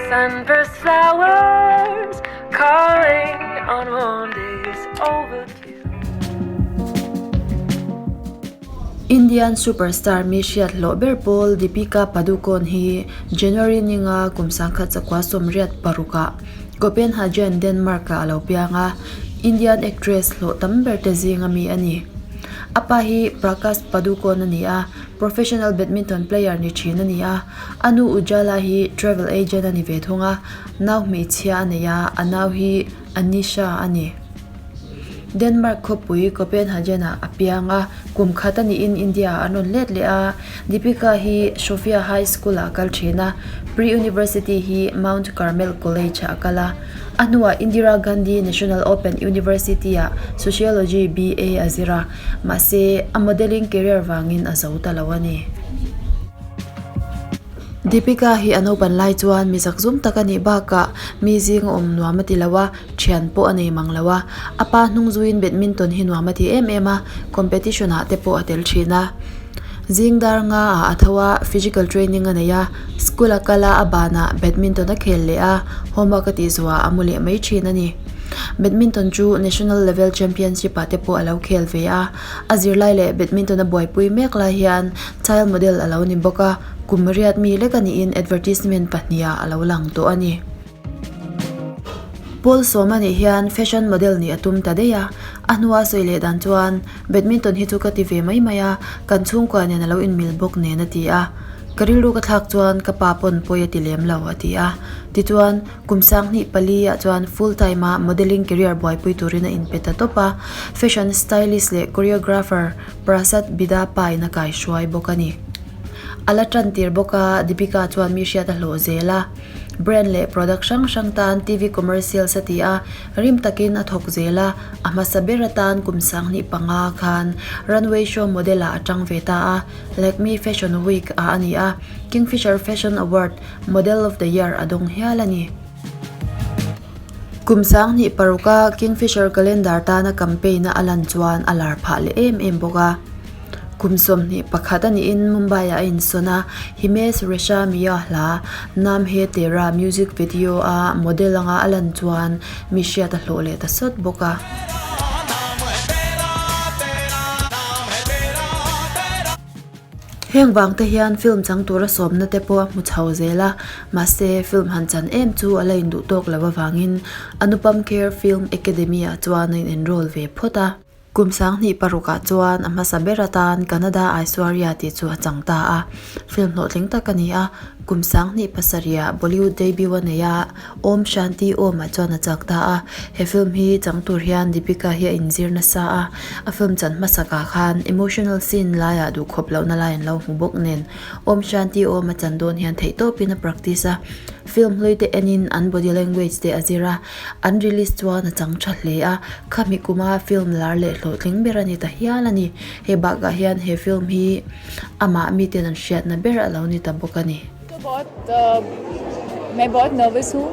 Sunburst flowers calling on warm days overdue. Indian superstar mi hriat hlawh ber pawl Deepika Padukone hi January ninga kum 1986 ah Copenhagen, Denmark ah a lo piang a, Indian actress hlawh tam ber te zinga mi a ni. A pa hi Prakash Padukone a ni a, professional badminton player ni thin a ni a, a nu Ujjala hi travel agent a ni ve thung a, nau hmeichhia a nei a, a nau hi Anisha a ni. Denmark khawpui Copenhagen-ah a piang a, kum khat a niin India-ah an rawn let leh a. Deepika hi Sophia High School-ah a kal thin a, pre-university hi Mount Carmel College-ah a kal a. A hnuah Indira Gandhi National Open University-ah Sociology BA a zir a, mahse a modelling career vangin a zo ta lo a ni. Deepika hi a naupan lai chuan mi zakzum tak a nih bakah mi zinga awm nuam a ti lo a, thian pawh a nei mang lo a. A pa hnung zuiin badminton hi nuam a ti em em a, competition ah te pawh a tel thin a. Zing dar nga ah a tho a, physical training a nei a, school a kal a, a banah badminton a khel leh a, homework a tih zuah a mu leh mai thin a ni. Badminton chu national level championship ah te pawh a lo khel ve a, a zirlai leh badminton a buaipui mek lai hian child model a lo ni bawk a, kum riat mi lek a niin advertisement pahniha a lo lang tawh a ni. Paul sawm a nih hian fashion model nih a tum ta daih a, a hnua sawi leh dan chuan badminton hi chu ka ti ve mai mai a, kan chhungkua nen a lo inmil bawk nen a ti a, ka rilru ka thlak chuan ka pa pawn pawi a ti lem lo a ti a, tichuan kum sanghnih pali ah chuan full time a modelling career buaipui turin a inpe ta tawp a, fashion stylist leh choreographer Prasad Bidapa in a kaihruai bawk a ni. A la tan tir bawk a, Deepika chuan mi hriat a hlawh zel a. Brand leh product hrang hrang tan TV commercials a ti a, rim takin a thawk zel a, a hmasa ber atan kum 2005 khan runway show model ah a tang ve ta a, Lakme Fashion Week ah a ni a, Kingfisher Fashion Award Model of the Year a dawng hial a ni. Kum 2006 a Kingfisher Calendar tana campaign a a lan chuan a lar phah leh em em bawk a. Kum 21 a niin Mumbai-ah a insawn a, Himesh Reshammiya hla Naam He Tera music video a model anga a lan chuan mi hriat a hlawh leh ta sawt bawk a. Heng vang te hian film chang tura sawmna te pawh a hmu chho zel a, mahse film han chan em chu a la induh tawk lo avangin Anupam Kher Film Academy-ah chuan a in enroll ve phawt a. Kum 2006 ah chuan a hmasa ber atan Kannada Aishwarya tih chu a chang ta a, film hlawhtling tak a ni a, kum 2007 ah Bollywood debut a nei a, Om Shanti Om ah chuan a chak ta a, he film hi chang tur hian Deepika hi a inzir nasa a, a film chan hmasak ah khan emotional scene laiah duhkhawp lohna lai an lo hmu bawk nen Om Shanti Om a chan dawn hian theihtawpin a practice a, film hlui te enin an body language te a zir a. An release chuan a chang tha hle a, khami kuma film lar leh hlawhtling ber a ni ta hial a ni. Hei bakah hian he film hi amah miten an hriatna ber a lo ni ta bawk a ni. तो बहुत मैं बहुत nervous हूँ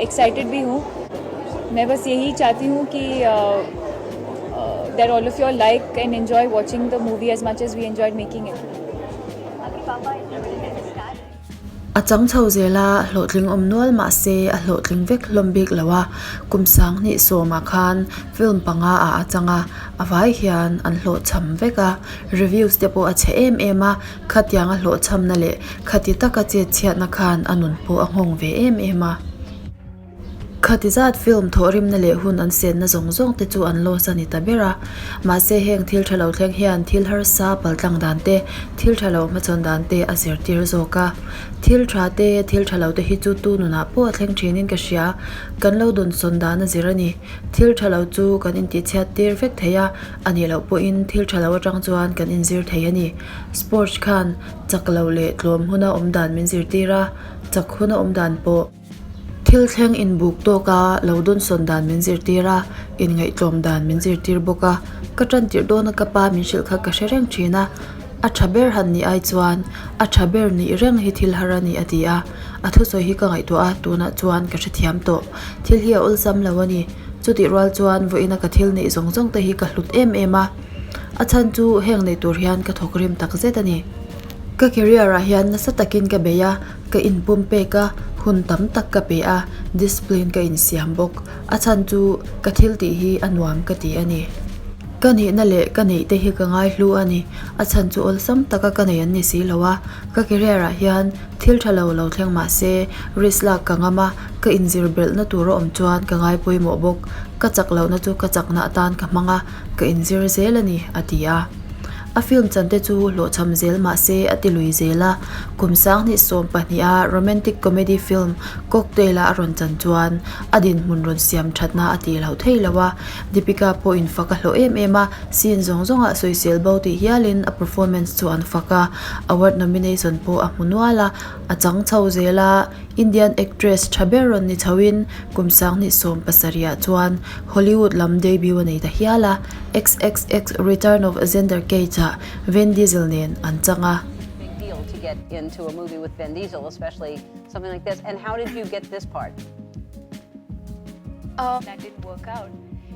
excited भी हूँ मैं बस यही चाहती हूँ कि that all of you like and enjoy watching the movie as much as we enjoyed making it. A chang chho zel a, hlawhtling awm nual mah se a hlawhtling vek hlawm bik lo a, kum 2010 ah khan film panga ah a chang a, a vai hian an hlawhchham vek a, reviews te pawh a chhe em em a, khatiang a hlawhchhamna leh khati taka chetchhiatna khan a nun pawh a nghawng ve em em a. Khati zat film thawhrimna leh hun an senna zawng zawng te chu an loss a ni ta ber a. Mahse heng thil tha lo thleng hian thil harsa paltlang dan te, thil tha lo hmachhawn dan te a zirtir zawk a. Thil tha te, thil tha lo te hi chu tu nunah pawh a thleng thinin ka hria. Kan lo dawnsawn dan a zir a ni. Thil tha lo chu kan intihchhiat tir vek thei a, a nih loh pawhin thil tha lo atang chuan kan inzir thei a ni. Sports khan chak loh leh tlawm huna awm dan min zirtir a, chak huna awm dan pawh. Thil thleng inbuk tawk a, lo dawnsawn dan min zirtir a, inngaihtlawm dan min zirtir bawk a. Ka tan tirh dawn a ka pa min hrilh kha ka hre reng thin a, a tha ber han nih ai chuan a tha ber nih reng hi thil har a ni a ti a. A thusawi hi ka ngaihtuah a, tunah chuan ka hrethiam tawh. Thil hi a awlsam lo a ni. Chutih rual chuan vawiina ka thil neih zawng zawng te hi ka hlut em em a. A chhan chu heng nei tur hian ka thawk rim tak zet a ni. Ka career ah hian nasa takin ka bei a, ka inpum pek a, Hun tam tak ka pe a, discipline ka insiam bawk. A chhan chu ka thil tih hi a nuam ka ti a ni. Ka nihna leh ka neih te hi ka ngai hlu a ni. A chhan chu awlsam taka ka nei an ni si lo a. Ka career ah hian thil tha lo lo thleng mah se risk lak ka ngam a, ka inzir belhna tur a awm chuan ka ngai pawimawh bawk. Ka chak lohna chu ka chakna atan ka hmang a, ka inzir zel a ni, a ti a. A film chan te chu hlawhchham zel mah se a ti lui zel a, kum sanghnih 12 a romantic comedy film Cocktail a a rawn chan chuan a dinhmun rawn siam thatna a tih loh thei lo a, Deepika pawhin fak a hlawh em em a, scene zawng zawngah sawisel bo tih hialin a performance chu an fak a, award nomination pawh a hmu nual a, a chang chho zel a. Indian actress tha ber rawn ni chhoin kum 2017 ah chuan Hollywood lam debut a nei ta hial a, XXX Return of Xander Cage ah Vin Diesel nen an chang a. Big deal to get into a movie with Vin Diesel, especially something like this. And how did you get this part? Uh, that didn't work out.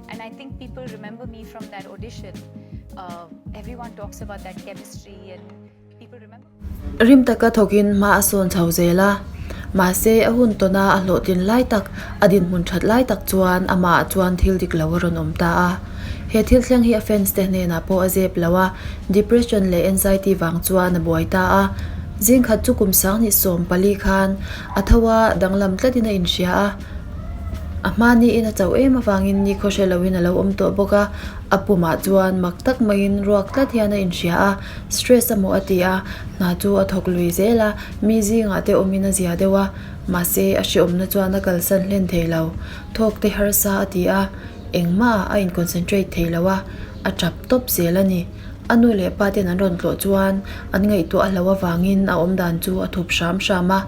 And I think people remember me from that audition. Uh, everyone talks about that chemistry and people remember. Rim taka thawkin hma a sawn chho zel a, mahse a hun tawna a hlawhtlin lai tak, a dinhmun that lai tak chuan amah chuan thil dik lo a rawn awm ta a. He thil thleng hi a fans te hnenah pawh a zep lo a, depression leh anxiety vang chuan a buai ta a. Zingkhat chu kum 2014 khan a tho a, danglam tlatin a inhria a. A hmaniin a chauh em avangin ni khawhre loin a lo awm tawh bawk a, a pumah chuan mak tak maiin ruak tlat hian a inhria a. Stress a maw a ti a, hna chu a thawk lui zel a, mi zingah te awmin a zia deuh a, mahse a hreawmna chuan a kalsan hlen thei lo. Thawk te harsa a ti a, engmah a in concentrate thei lo a, a tap tawp zel a ni. A nu leh pa ten an rawn tlawh chuan an ngaihtuah a hlo avangin a awmdan chu a thup hram hram a,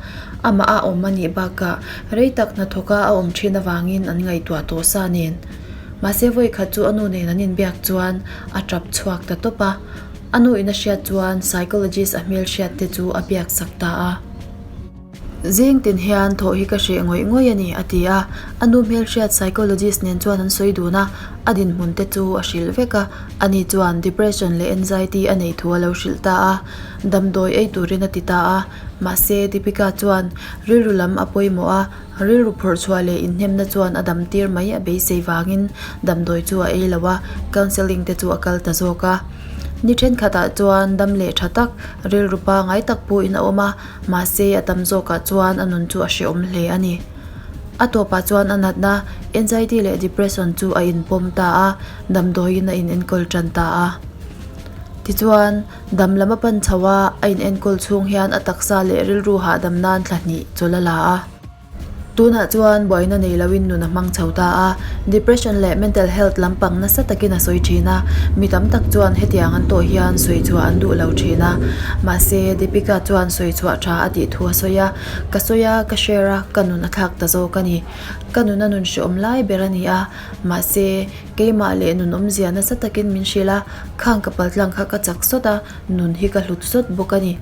amah a awm a nih bakah rei tak hnathawka a awm thin avangin an ngaihtuah tawh sa nen. Mahse vawi khat chu a nu nen an inbiak chuan a tap chhuak ta tawp a. A nu in a hriat chuan psychologist a hmel hriat te chu a biak sak ta a. Zing tin hian thawh hi ka hreh ngawih ngawih a ni, a ti a. A nu hmel hriat psychologist nen chuan an sawi dun a, a dinhmun te chu a hrilh vek a. Ani chuan depression leh anxiety a neih thu a lo hrilh ta a, damdawi ei turin a ti ta a. Mahse, Deepika chuan rilru lam a pawimawh a, rilru phawrh chhuah leh inhnemna chuan a dam tir mai a beisei vangin damdawi chu a ei lo a, counselling te chu a kal ta zawk a. Ni thenkhatah chuan dam leh tha tak, rilru pangai tak pawhin a awm a, mahse a tam zawkah chuan a nun chu a hrehawm hle a ni. A tawpah chuan a natna, anxiety leh depression chu a inpawm ta a, damdawiin a inenkawl tan ta a. Tichuan, dam lam a pan chho a, a inenkawl chhung hian a taksa leh rilru hahdam nan thla hnih chawlh a la a. Tunah chuan buaina nei loin nun a hmang chho ta a, depression leh mental health lampang nasa takin a sawi thin a, mi tam tak chuan hetiang an tawh hian sawi chhuah an duh lo thin a. Mahse, Deepika chuan sawi chhuah tha a tih thu a sawi a, Ka sawi a, ka share a, ka nun a thlak ta zawk a ni. Ka nun a nun hrehawm lai ber a ni a, mahse, keimah leh nun awmzia nasa takin min hrilh a, khang ka paltlang kha ka chak sawt a, nun hi ka hlut sawt bawk a ni.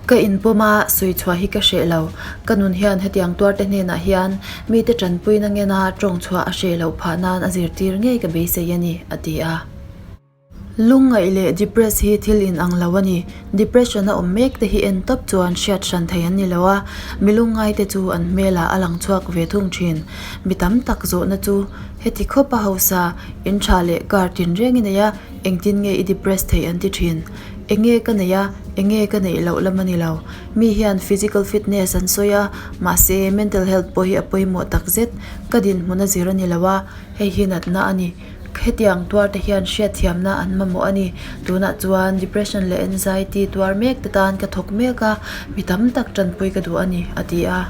Ka inpawm a, sawi chhuah hi ka hreh lo. Ka nun hian hetiang tuarte hnenah hian mite tanpuina ngena tawng chhuah a hreh loh phah nan a zirtir ngei ka beisei a ni, a ti a. Lungngaih leh depress hi thil inang lo a ni. Depression a awm mek te hi en tawp chuan hriat hran thei an ni lo a, mi lungngaite chu an hmelah a lang chhuak ve thung thin. Mi tam tak zawhna chu heti khawp a hausa, in tha leh car tinreng i nei a, engtin nge i depress theih an ti thin. Enge ka neih a, enge ka neih loh lam a ni lo. Mi hian physical fitness an sawi a, mahse mental health pawh hi a pawimawh takzet. Ka dinhmun a zir a ni lo a, hei hi natna a ni. Hetiang tuar te hian hriatthiamna an mamawh a ni. Tunah chuan depression leh anxiety tuar mek te tan ka thawk mek a, mi tam tak tanpui ka duh a ni, a ti a.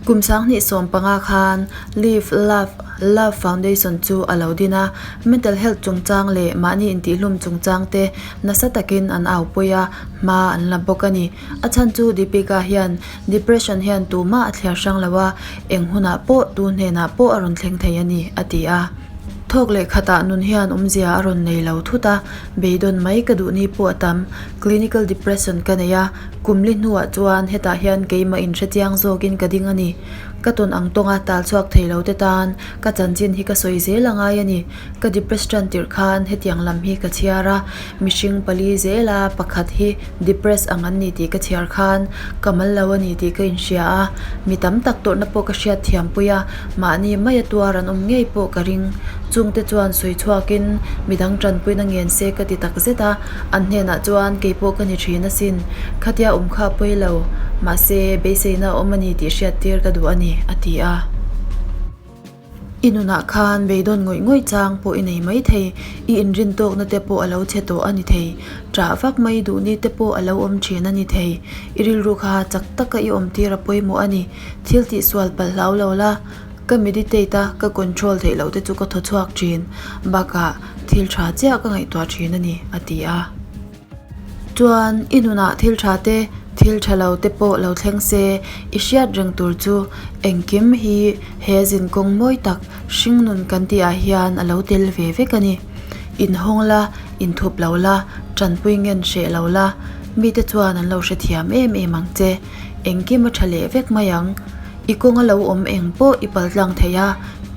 Kum 2015 khan Live, Love, Love Foundation chu a lo din a, mental health chungchang leh mahni intihlum chungchang te nasa takin an aupui a, hma an la bawk a ni. A chhan chu Deepika hian depression hian tumah a thliar hrang lo a, eng hunah pawh tu hnenah pawh a rawn thleng thei a ni, a ti a. Thawk leh khatah nun hian awmzia a rawn nei lo thut a, beidawn mai ka duh ni pawh a tam. Clinical depression ka nei a, kum li hnuah chuan hetah hian keimah inhrechiang zawkin ka ding a ni. Ka tawn ang tawnga tal chhuak thei lo te tan ka chanchin hi ka sawi zel a ngai a ni. Ka depress tan tirh khan hetiang lam hi ka chhiar a, mihring pali zela pakhat hi depress ang an ni tih ka chhiar khan ka mal lo a ni tih ka inhria a, mi tam tak tawrhna pawh ka hriat thiam pui a, mahni maia tuar an awm ngei pawh ka ring. Chungte chuan sawi chhuakin midang tanpuina ngen se ka ti tak zet a, an hnenah chuan kei pawh ka ni thin asin, khatia awm kha a pawi lo, mahse beiseina a awm a ni tih hriattir ka duh a ni, a ti a. I nunah khan beidawn ngawih ngawih chang pawh i nei mai thei, i inrin tawkna te pawh a lo chhe tawh a ni thei, ṭah vak mai duh ni te pawh a lo awm ṭhin a ni thei. I rilru kha chak taka i awm tir a pawimawh a ni. Thil tihsual palh hlau lo la, ka meditate a, ka control theih loh te chu ka thaw chhuak ṭhin. Bakah, thil ṭha chiah ka ngaihtuah ṭhin a ni, a ti a. Chuan i nunah thil tha te, thil tha lo te pawh lo thleng se, i hriat reng tur chu engkim hi he zinkawng mawi tak hringnun kan tih ah hian a lo tel ve vek a ni. Inhawng la, inthup lo la, tanpui ngen hreh lo la, mite chuan an lo hrethiam em em ang che. Engkim a tha leh vek mai ang. I kawnga lo awm eng pawh i paltlang thei a,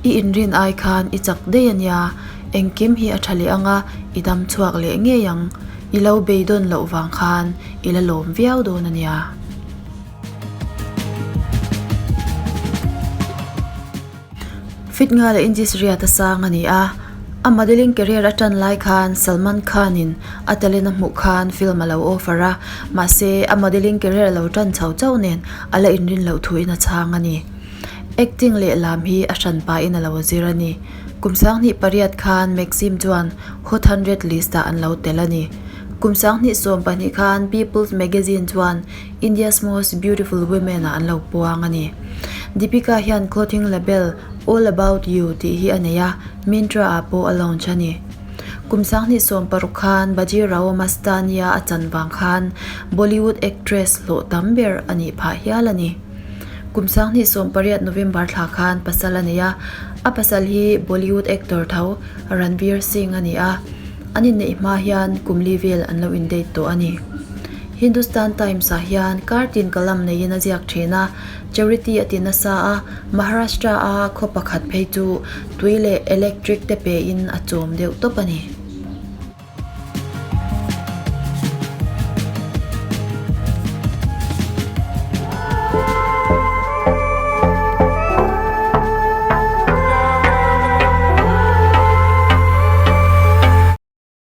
i inrin ai khan i chak daih a nia. Engkim hi a tha leh ang a, i dam chhuak leh ngei ang. I lo beidawn loh vang khan i la lawm viau dawn a nia. Fit nga leh inches riat a sang a ni a. A modelling career a tan lai khan Salman Khan in a talent a hmuh khan film a lo offer a, mahse a modelling career a lo tan chho chauh nen a la inrin loh thuin a chhang a ni. Acting leh lam hi a hran pahin a lo zir a ni. Kum 2008 khan Maxim chuan Hot 100 list-ah an lo tel a ni. Kum 2012 khan People's Magazine chuan India's Most Beautiful Women-ah an lo puang a ni. Deepika hian clothing label All About You tih hi a nei a, Myntra-ah pawh a launch a ni. Kum 2016 khan Bajirao Mastani-a a chan vang khan Bollywood actress hlawh tam ber a nih phah hial a ni. Kum 2018 November thla khan pasal a nei a, a pasal hi Bollywood actor tho Ranveer Singh a ni a, an inneih hma hian kum li vel an lo in-date tawh a ni. Hindustan Times ah hian kar tin column neiin a ziak thin a, charity a ti nasa a, Maharashtra a khaw pakhat phei chu tui leh electric te pein a chawm deuh tawp a ni.